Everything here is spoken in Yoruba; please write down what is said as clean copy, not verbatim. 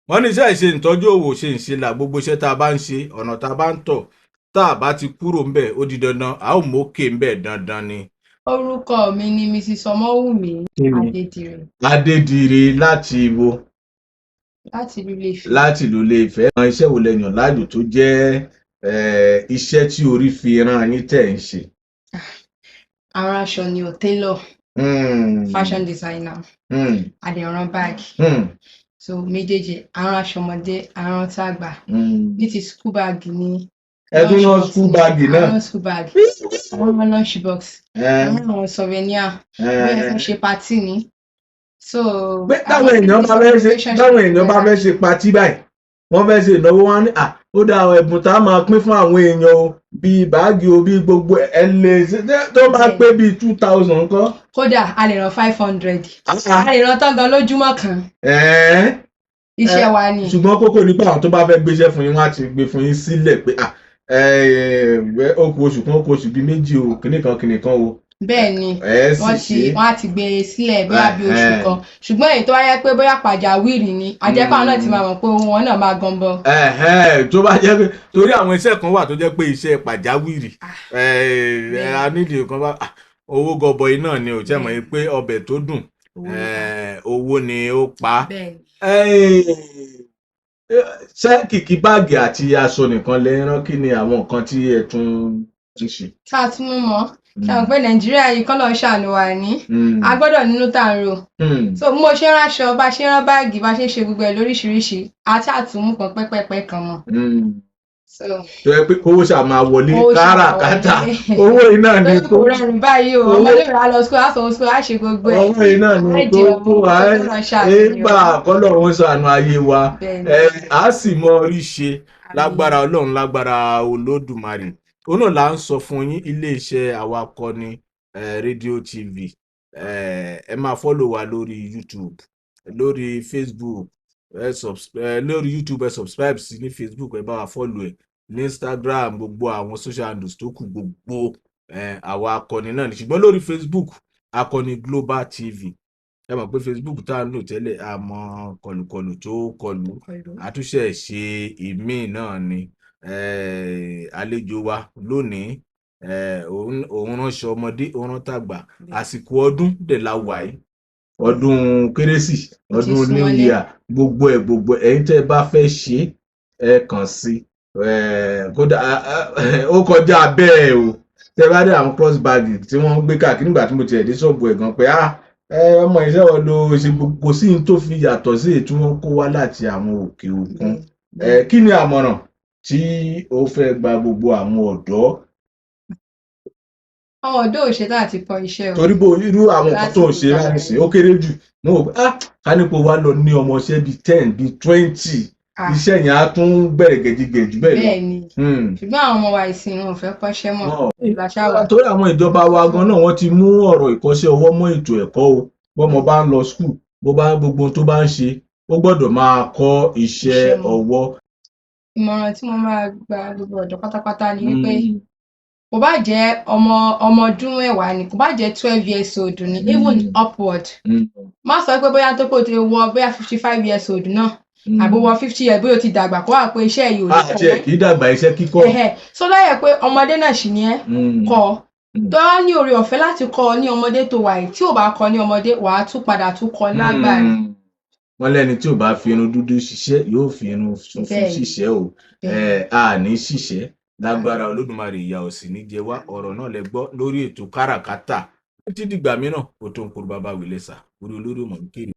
Wọ́n ní iṣẹ́ ìṣe ìtọ́jú òwò ṣe ń ṣe là, gbogbo iṣẹ́ tá a bá ń ṣe, ọ̀nà tá a bá ń tọ̀, tá a bá ti kúrò ńbẹ̀, ó di dandan a ó mókè ńbẹ̀, dandan ni. Orúkọ mi ni Mrs Ọmọwùmí Kí ni? Adédire. Adédire láti ibo? Láti ìlú Ilé-Ifẹ̀. Láti ìlú Ilé-Ifẹ̀. Àwọn iṣẹ́ wo lẹ yàn láàyò tó jẹ́ iṣẹ́ tí orí fi rán yín tẹ̀ ń ṣe? Aránṣọ ni o, tailor, fashion designer, a dẹ̀ rán báàgì. So méjèèjì, aránṣọ ọmọdé, arán tàgbà. Ní ti school bag ni. Ẹ tún rán school bag náà? Arán school bag, arán lunch box, arán àwọn souvenir, bóyá fẹ́ ṣe party ni. So Pé táwọn èèyàn bá fẹ́ ṣe party báyìí, wọ́n fẹ́ ṣe ìnáwó, wọn ní à ó dá àwọn ẹ̀bùn tá a máa pín fún àwọn èèyàn o, bíi báàgì o, bíi gbogbo ẹ lè ṣe tó bá pé bíi 2,000 ńkọ́? Kódà a lè rán 500, a lè rán tán gan lójúmọ́ kan. Iṣẹ́ wa ni. Ṣùgbọ́n kókó ní pé àwọn tó bá fẹ́ gbéṣẹ́ fún yín, wọ́n á ti gbé fún yín sílẹ̀ pé à ó kù oṣù kan, ó kù oṣù bíi 2 o, kìnnìkan kìnnìkan o. Bẹ́ẹ̀ ni. Ẹ sì Wọ́n ti ṣe. Wọ́n á ti gbé e sílẹ̀ bóyá bí oṣù kan, ṣùgbọ́n èyí tó wá yẹ pé bóyá pàjáwìrì ni, àjẹpá náà ti máa mọ̀ pé owó wọn náà máa gan bọ. Ẹ̀hẹ́n, tó bá jẹ́ pé torí àwọn iṣẹ́ kan wà tó jẹ́ pé iṣẹ́ pàjáwìrì, a nídìí kan bá owó gọbọi náà ni ò jẹ́ mọ̀ pé ọbẹ̀ tó dùn, Owó ló pa. Owó ni ó pa á. Bẹ́ẹ̀ ni. Ṣé kìkì báàgì àti aṣọ nìkan lẹ ń rán? Kí ni àwọn nǹkan tí ẹ tún ń ṣe? Tá a tún mú mọ́ ṣe àwọn pé Nàìjíríà yìí, kọ́ lọ́ọ́ ṣàánú wa ní, a gbọ́dọ̀ nínú tá à ń rò. So bí mo ṣe ń ránṣọ, bá ṣe ń rán báàgì, bá ṣe ń ṣe gbogbo ẹ̀ lóríṣiríṣi, àti àtúnmú kan pẹ́pẹ́pẹ́ kan mọ́. So Tó yẹ pé kówó ṣáà máa wọlé. Kówó ṣáà máa Káràkátà wọlé. Owó iná ni. Torí kò rọrùn báyìí o. Ọmọdé rẹ̀ á lọ school, á sanwó school, á ṣe gbogbo ẹ̀. Owó iná ni. Á jẹun, kókó. kó lọ ṣàánú ni o. Ẹgbà kọ́lọ́run ṣàánú ayé wa. Bẹ́ẹ̀ ni. Ẹ á sì mọ orí ṣe lágbára Ọlọ́run, lágbára Olódùmarè. Òun náà là ń sọ fún yín, iléeṣẹ́ Àwa Akọni Rédíò TV. Ẹ máa follow wa lórí YouTube, lórí Facebook. Ẹ lórí YouTube, ẹ subscribe sí ní Facebook, ẹ bá wa follow ẹ ní Instagram, gbogbo àwọn social handles tó kù, gbogbo Àwa Akọni náà ni. Ṣùgbọ́n lórí Facebook, Akọni Global TV. Ẹ mọ̀ pé Facebook tá à ń lò tẹ́lẹ̀, àmọ́ kọlùkọlù tó kọlù, àtúnṣe ṣe ìmíì náà ni. Àlejò wa lónìí, òun ránṣọ ọmọdé, òun rán tàgbà. Àsìkò ọdún dẹ̀ la wà yìí, ọdún Kérésì, Ó ti ọdún New súnmọ́lé. Year, gbogbo ẹ̀ gbogbo ẹ̀. Ẹ̀yin tẹ́ ẹ bá fẹ́ ṣe é, ẹ kàn sí. Kódà ó kọjá bẹ́ẹ̀ o. Tẹ́ bá dé àwọn cross bag tí wọ́n ń gbé káàkiri, nígbà tí mo tiẹ̀ dé ṣọ́ọ̀bù ẹ̀ gan pé ah, ọmọ iṣẹ́ wọn ló ṣe, kò sí ní tó fi yàtọ̀ sí èyí tí wọ́n kó wá láti àwọn òkè òkun. Kí ni àmọ̀ràn tí ó fẹ́ gba gbogbo àwọn ọ̀dọ́? Àwọn ọ̀dọ́ ò ṣetán àti kọ́ iṣẹ́ o. Torí bó irú àwọn nǹkan tó ń ṣe Láti láìsí, ó kéré jù, mo rò pé ah, ká nípo wá lọ ní ọmọọṣẹ́ bíi 10, bíi 20, iṣẹ́ yẹn á tún bẹ̀rẹ̀ gẹ̀jígẹ̀ jù bẹ́ẹ̀ lọ. Bẹ́ẹ̀ ni, ṣùgbọ́n àwọn ọmọ wa ìsìn wọn ò fẹ́ kọ́ṣẹ́ mọ́. Ìlàṣà wà. Torí àwọn ìjọba wa gan náà, wọ́n ti mú ọ̀rọ̀ ìkọ́ṣẹ́ ọwọ́ mọ́ ètò ẹ̀kọ́ o. Bọ́mọ bá ń lọ school, bó bá gbogbo ohun tó bá ń ṣe, ó gbọ́dọ̀ máa kọ́ iṣẹ́ Iṣẹ́ mọ́. ọwọ́. Ìmọ̀ràn tí mo máa gba gbogbo ọ̀dọ́ pátápátá ni wípé kò bá jẹ́ ọmọ ọdún 10 ni, kò bá jẹ́ 12 years old ni, even upward, má sọ pé bóyá tó kò ti wọ bóyá 55 years old náà, àbí wọ 50 years, bóyá o ti dàgbà, kó wà pé iṣẹ́ yìí ò lè Àti ẹ̀ kì í dàgbà iṣẹ́ kíkọ́. Ẹ̀hẹ̀. So lọ́yẹ̀ pé ọmọdé náà sì ni ẹ́, kọ́ tó bá ní oore ọ̀fẹ́ láti kọ́ ọ ní ọmọdé tó wà yìí. Tí ò bá kọ́ ní ọmọdé, wàá tún padà tún kọ́ lágbà ni. Wọ́n lẹ́ni tí ò bá fi irun dúdú ṣiṣẹ́ yóò fi irun funfun ṣiṣẹ́ o. A ní ṣiṣẹ́ lágbára Olódùmarè, ìyà ò sì ní jẹ wá. Ọ̀rọ̀ náà lẹ gbọ́ lórí ètò Káràkátà. Títí dìgbà mìíràn, ó tó ń kúrú bàbá wìlẹ̀sà orí olórí mọ̀ ń kéré.